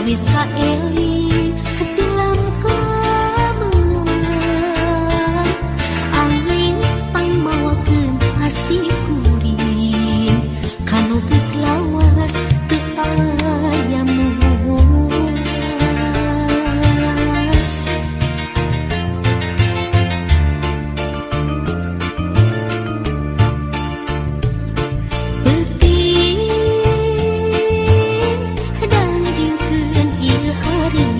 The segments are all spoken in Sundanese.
Wis kaeling tilam kameunang angin pangmawakeun asih kuring kanu geus lawas teu aya moal. Peuting dangdingkeun ieu hareupeun.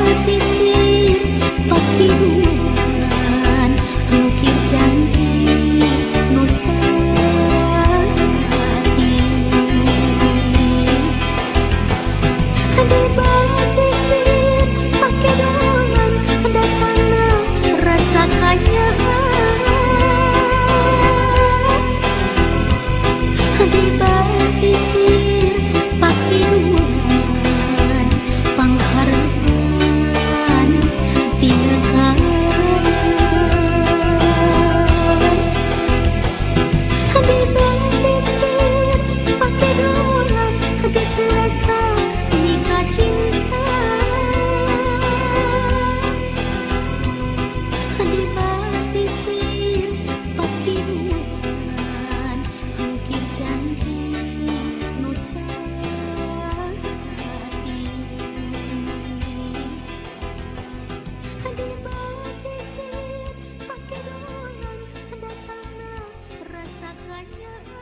basisir pakiduan ngukir janji nu saati. Di basisir pakiduan datangna rasa kanyaah. Di basisir pakiduan pangharepan tina kanan. Di basisir pakiduan geus rasa nyika cinta. Di basisir pakiduan ngukir janji nu saati. Di basisir pakiduan datangna rasa kanyaah.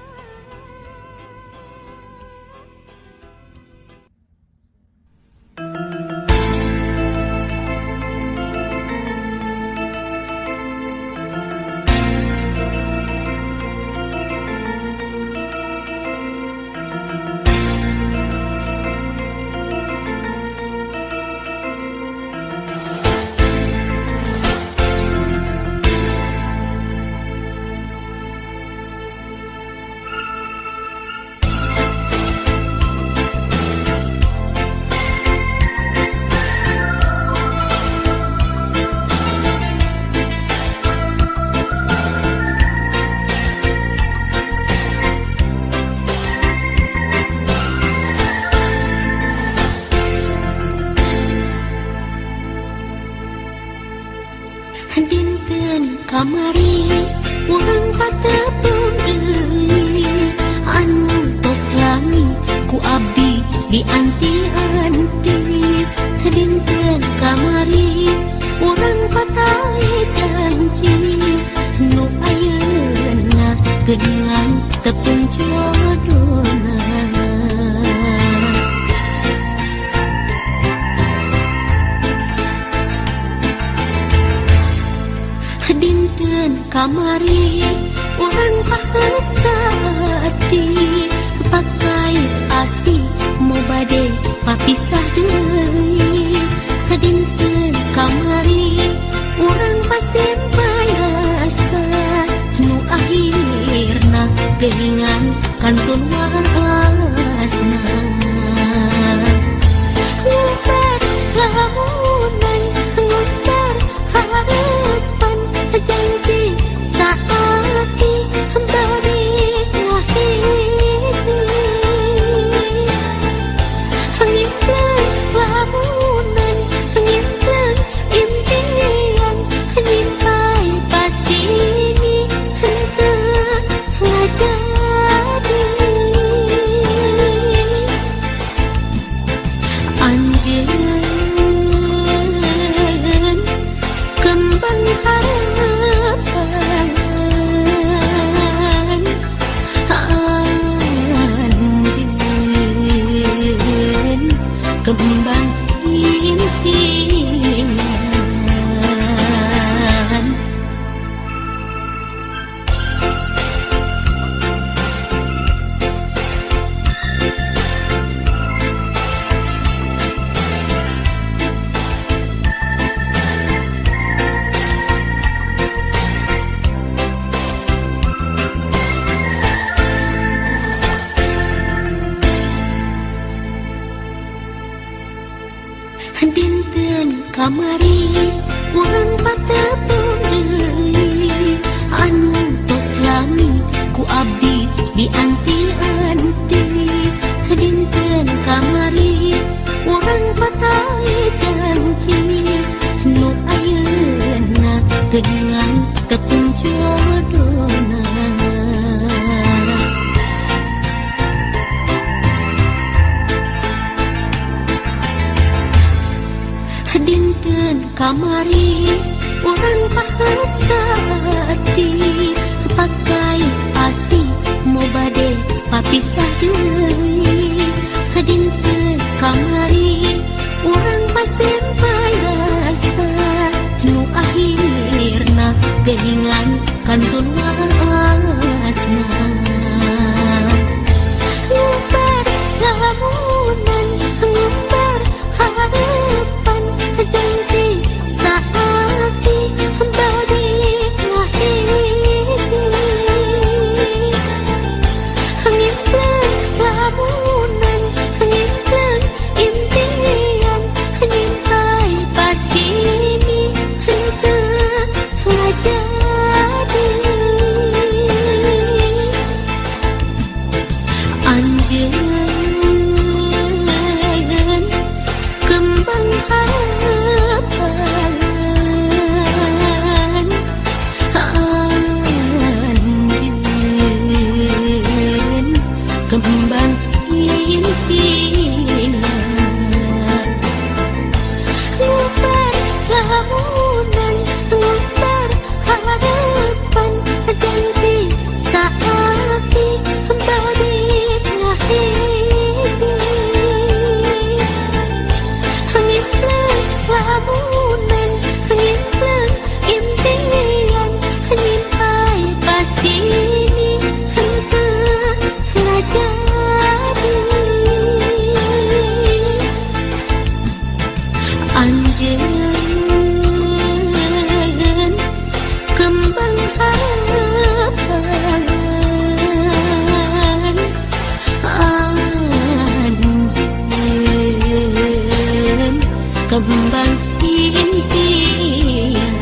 Dinten kamari urang patepung deui anu tos lami ku abdi dianti-anti. Dinten kamari urang patali janji nu ayeuna geuningan tepung jodona. Dinten kamari urang pahet saati pakai asi mau bade papisah deui. Dinten kamari urang pasimpai rasa nu akhirna geuningan kantun waasna. Ngubar lamunan ngubar harapan janji saati bari ngahiji. Ngimpleng lamunan ngimpleng impian nyimpai pasini henteu ngajadi. Anjeun kembang harapan, anjeun kembang impian. Dinten kamari urang patepung deui anu tos lami ku abdi dianti-anti. Dinten kamari urang patali janji nu ayeuna geuningan tepung jodona. Dinten kamari urang pahet saati pakai asi mau bade papisah deui. Dinten kamari urang pasimpai Geningan kantun waasna ngumbar lamunan ngumbar harapan janji saati bade ngahiji ngimpleng lamunan ngimpleng impian nyimpai pasimi henteu ngajadi anjeun kembang harapan anjeun kembang impian ngumbar lamunan ngumbar harapan janji saati bade ngahiji ngimpleng lamunan ngimpleng impian nyimpai pasimi henteu ngajadi anjeun kembang harapan anjeun kembang impian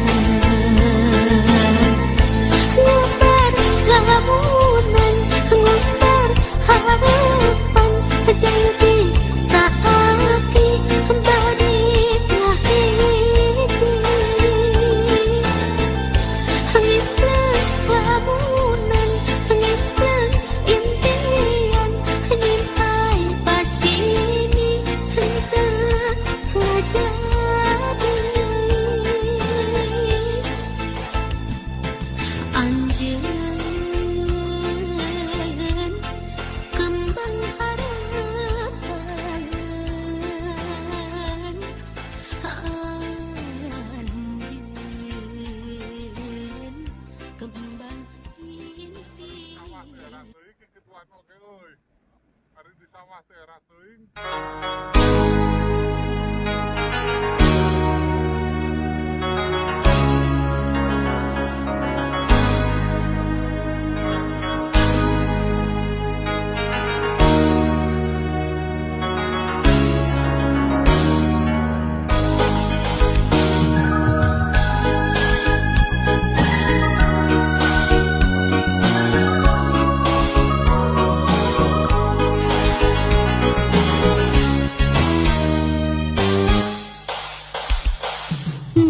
ngumbar lamunan ngumbar harapan janji saati bade ngahiji ngimpleng lamunan ngimpleng impian nyimpai pasimi henteu ngajadi anjeun kembang harapan anjeun kembang Sawah teh era impian. teuing kikituan oge euy. Ari di sawah teh era teuing.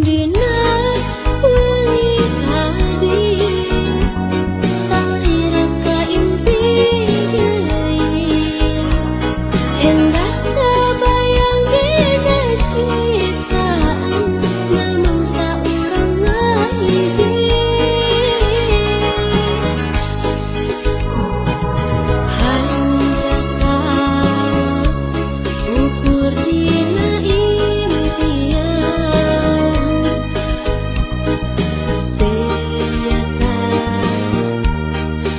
Dina wengi tadi salira kaimpi deui endah kabayang dina ciptaan namung saurang ngahiji hanjakal ukur dina impian ternyata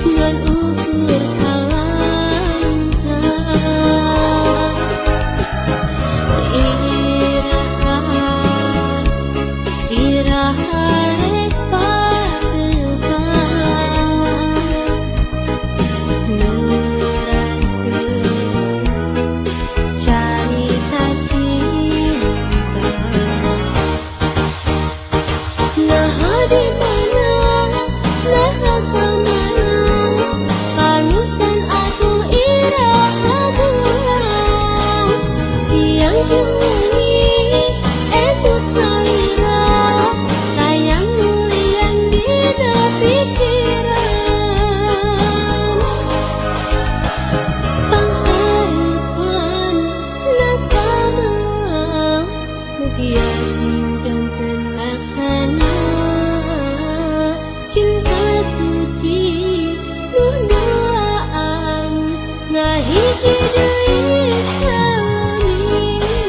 ngan ukur kalangkah iraha iraha rek patepang neraskeun carita cinta. Naha di mana, naha ka mana, panutan atuh iraha buang. Siang jeung wengi emut salira, tayang nulian dina pikiran. Panghareupan na kamang, mugia sing janten laksana. Cinta suci nu duaan ngahiji deui salamina.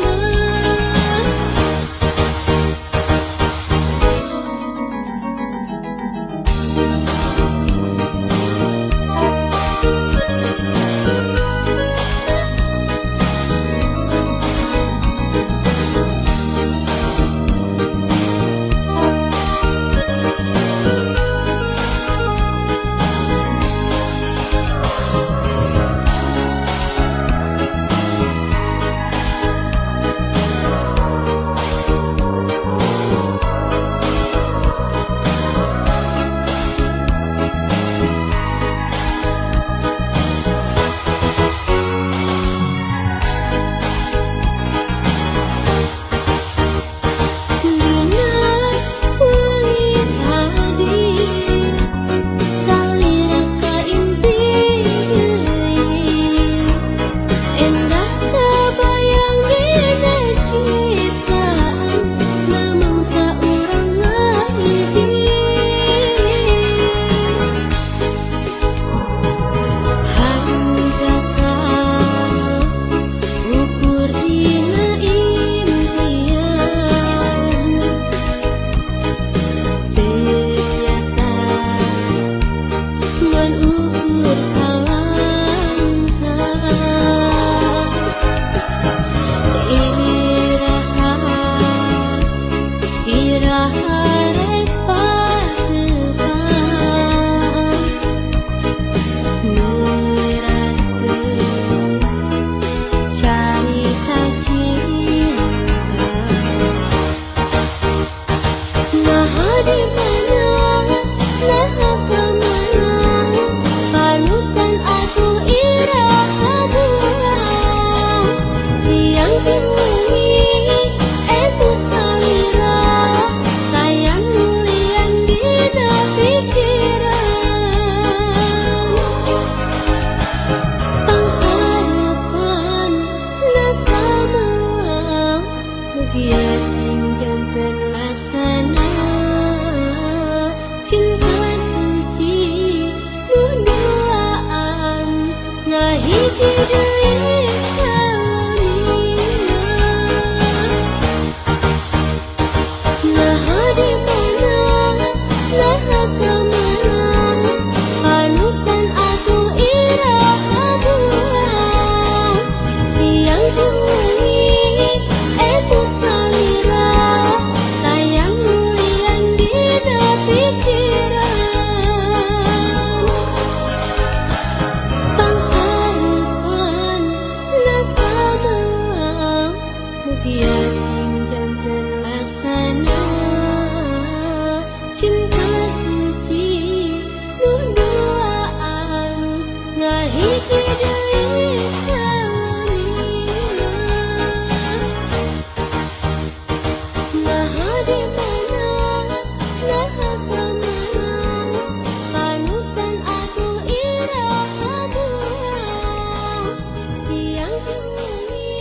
sing janten laksana cinta suci nu duaan ngahiji deui salamina. Naha di mana, naha ka mana, panutan aku iraha buang. Siang jeung wengi emut salira, tayang mulian dina pikiran. Pangharepan na ka mugia sing janten laksana cinta suci nu duaan ngahiji deui salamina. Naha di mana, naha ka mana, panutan aku iraha buang. Siang jeung wengi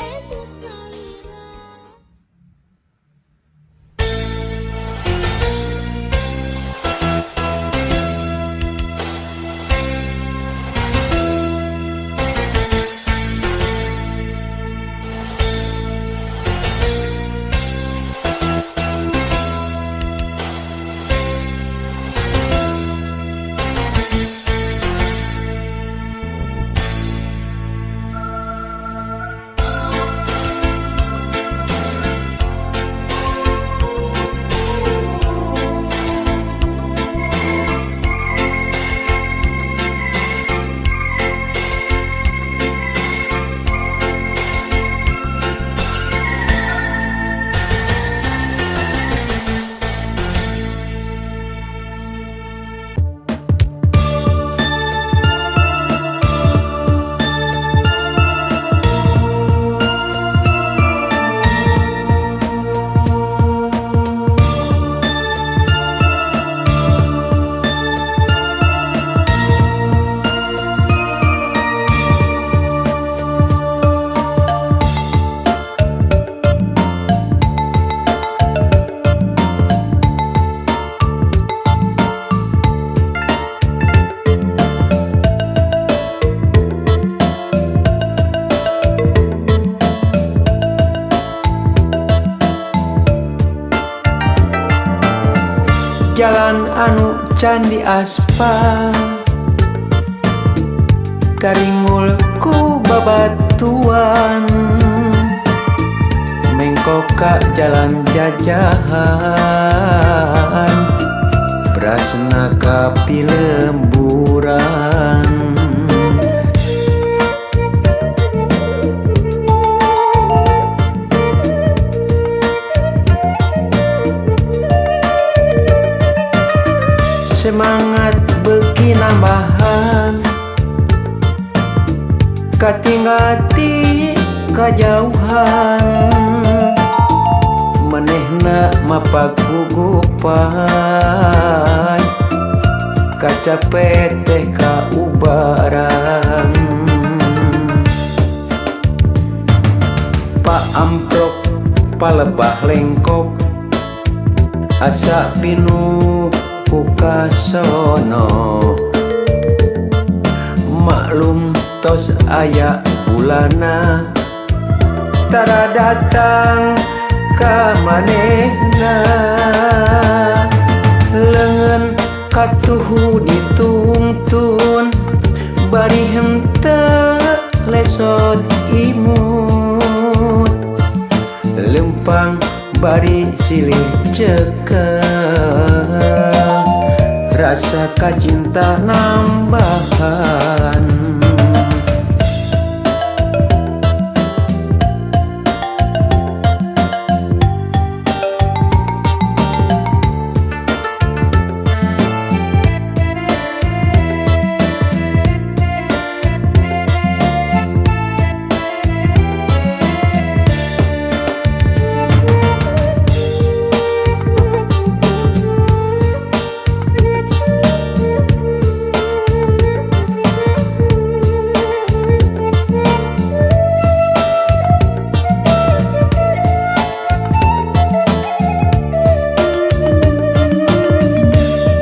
emut salira. Jalan anu can diaspal taringul ku babatuan, mengkok ka jalan jajahan brasna ka pilemburan. Semangat beuki nambahan katinggal ti kajauhan, manehna mapak gugupan kacape teh kaubaran. Pak amprok palebah lengkok asa pinuh ku kasono, maklum tos aya bulana tara datang ka manehna. Leungeun katuhu ditungtun bari henteu lesot imut, lempang bari silih cekel rasa kacinta nambahan.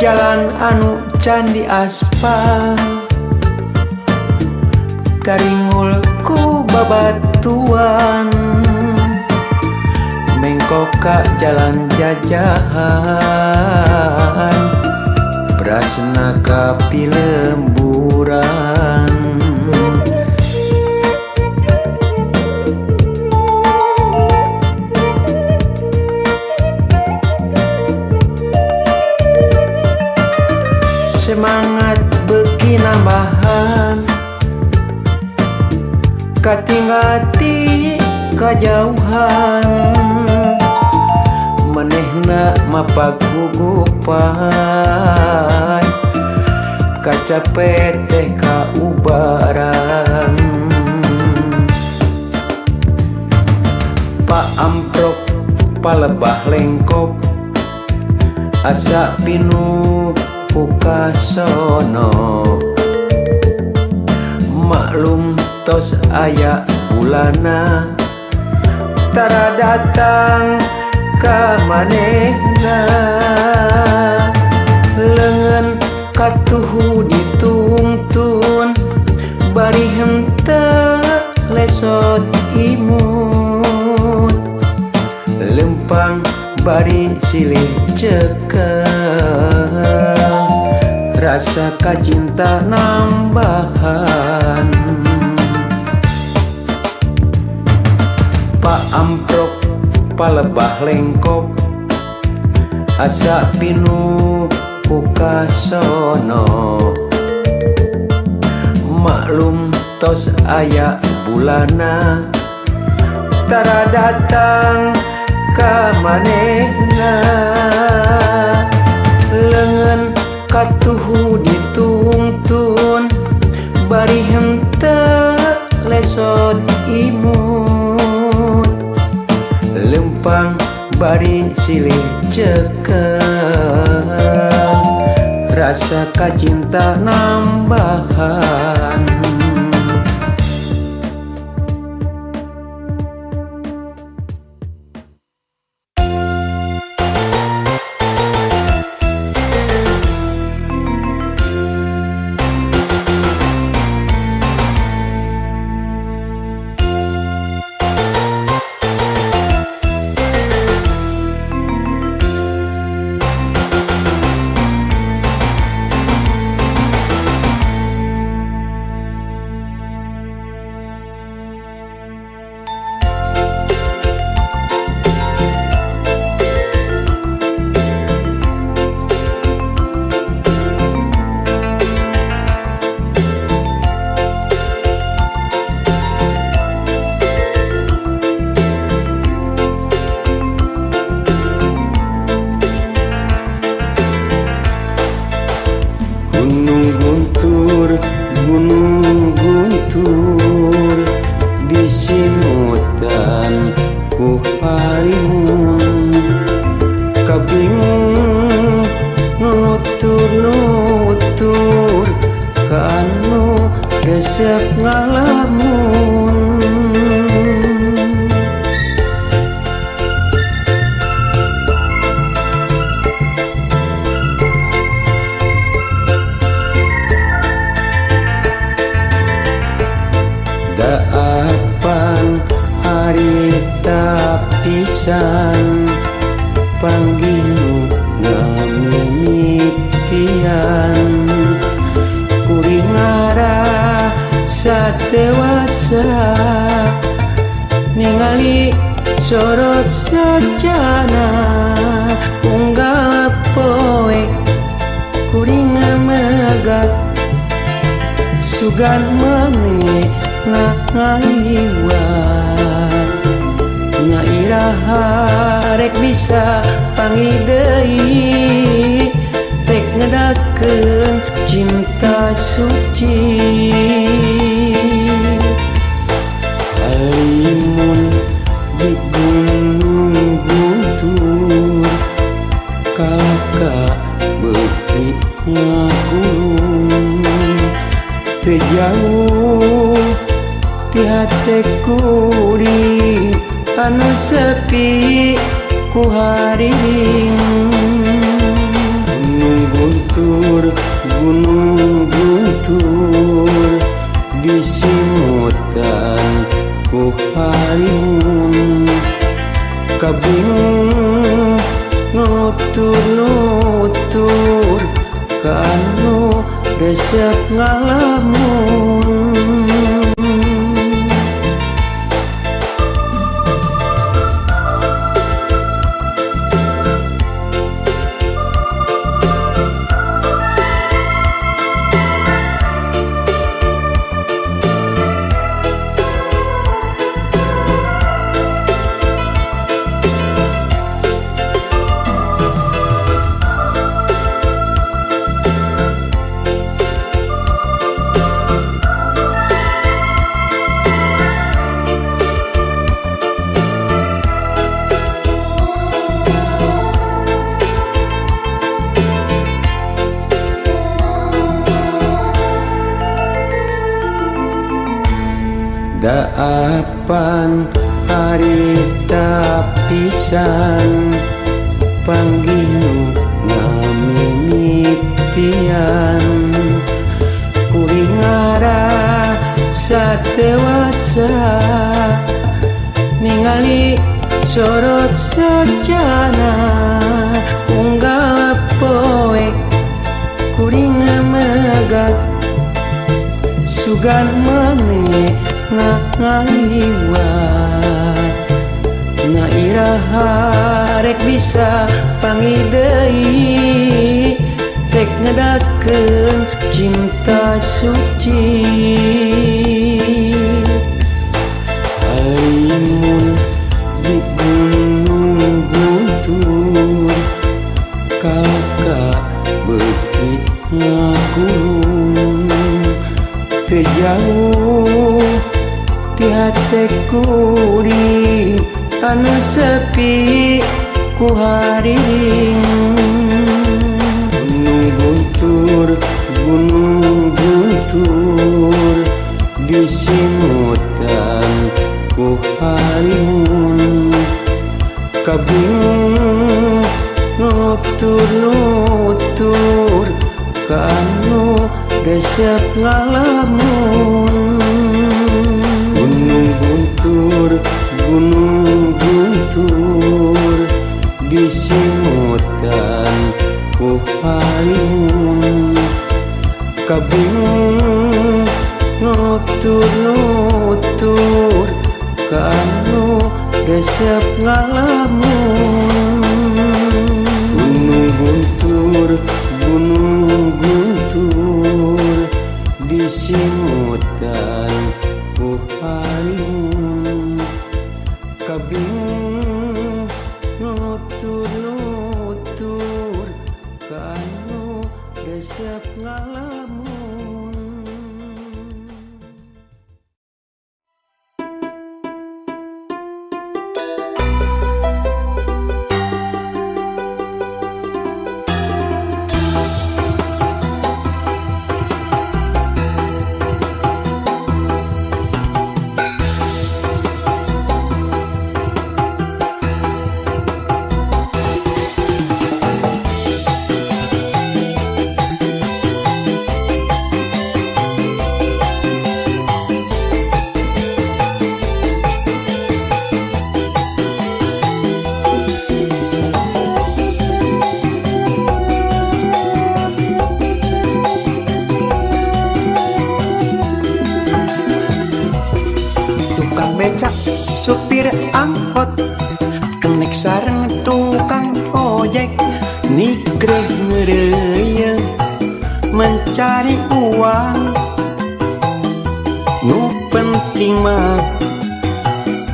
Jalan anu can diaspal taringul ku babatuan mengkok ka jalan jajahan brasna ka pilemburan. Semangat beuki nambahan katinggal ti kajauhan manehna mapag gugupan kacape teh kaubaran. Pak amprok palebah lengkop asa pinuh ku kasono maklum tos aya bulana tara datang ka manehna leungeun katuhu ditungtun bari henteu lesot imut lempang bari silih cekel rasa kacinta nambahan. Pak amprok palebah lengkop asa pinuh ku kasono maklum tos aya bulana tara datang ka manehna leungeun katuhu ditungtun bari henteu lesot imut lempang bari silih cekel rasa kacinta nambahan. Gunung Guntur disimutan ku halimun kabingung nutur-nutur kanu resep ngalamun. Daapan harita pisan panggih ngamimitian kuring ngarasa dewasa ningali sorot sajana unggal poe kuring megat sugan maneh ngaliwat nya iraha rek bisa panggih deui rek ngedakeun cinta suci halimun di Gunung Guntur kalaka beuki ngagulung teu jauh ti hate kuring anu sepi ku hariring. Gunung Guntur. Guntur, Gunung Guntur, disimutan ku halimun. Kabingung nutur-nutur kanu resep ngalamun. Daapan harita pisan panggih ngamimitian kuring ngarasa tewasa ningali sorot sajana unggal poe kuring megat sugan maneh ngaliwat na iraha rek bisa panggih deui rek ngedakeun cinta suci. Halimun di Gunung Guntur kakak beuki ngakulung teu jauh ti hate kuring anu sepi ku haring. Gunung Guntur, Gunung Guntur, disimutan ku halimun. Kabingung nutur-nutur kanu resep ngalamun. Gunung Guntur, Gunung Guntur, disimutan ku halimun. Kabingung nutur-nutur kanu resep ngalamun. Gunung Guntur, Gunung Guntur, disimutan ku halimun. Kabingung nutur-nutur kanu resep ngalamun. Tukang becak, supir angkot, kenek sareng tukang ojek, nikreh ngereye mencari uang. Nu penting mah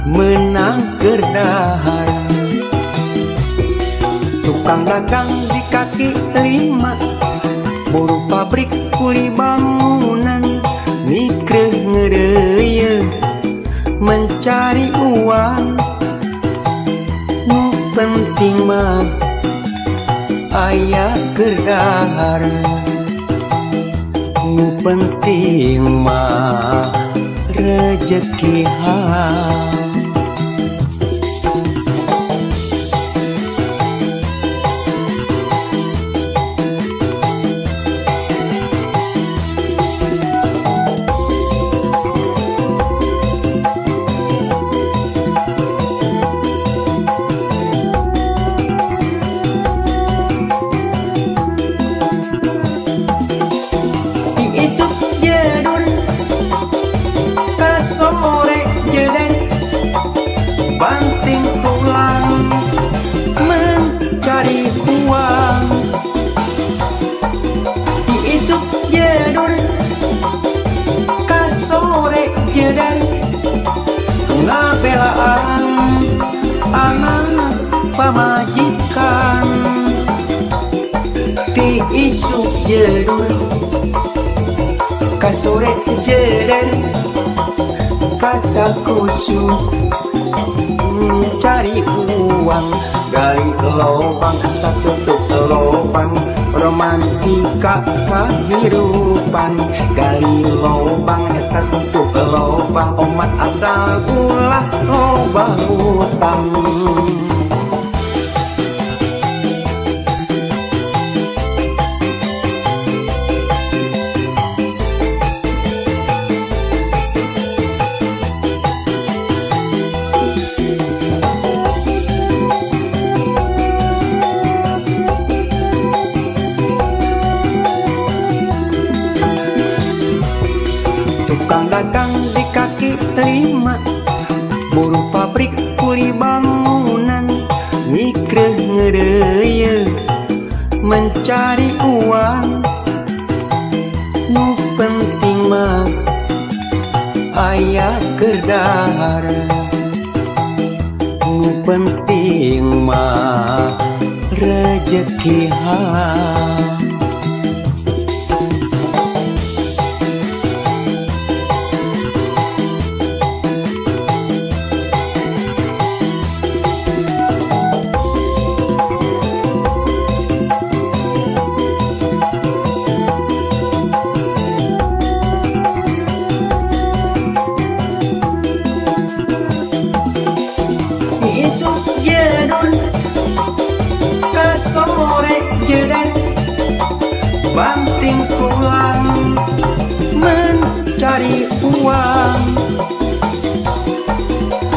menang keur dahar. Tukang dagang di kaki lima, buruh pabrik kuli bangunan, nikreh ngereye mencari uang. Nu penting mah aya keur dahar. Nu penting mah rejeki halal. mencari uang. Ti isuk jedur ka sore jedar, ngabelaan anak pamajikan. Ti isuk jedur ka sore jedar, kasakusuk mencari uang. Gali lubang tak tutup lubang, romantika kehidupan. Gali lubang tak tutup lubang, omat asal ulah loba hutang. Tukang dagang di kaki lima, buruh pabrik kuli bangunan, mikreh ngereye mencari uang. Nu penting mah aya keur dahar, nu penting mah rejeki halal. Isuk jedur ka sore jedar, banting tulang mencari uang.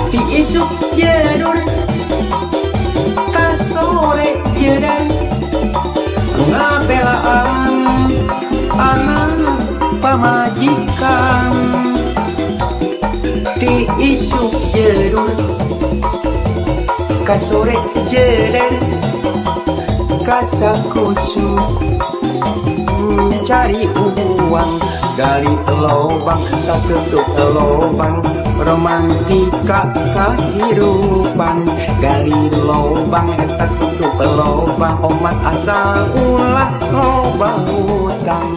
Ti isuk jedur ka sore jedar, ngabelaan anak pamajikan. Ti isuk jedur ka sore jedar, kasakusuk mencari uang. Gali lubang tak tutup lubang, romantika kehidupan. Gali lubang tak tutup lubang, omat asal ulah loba hutang.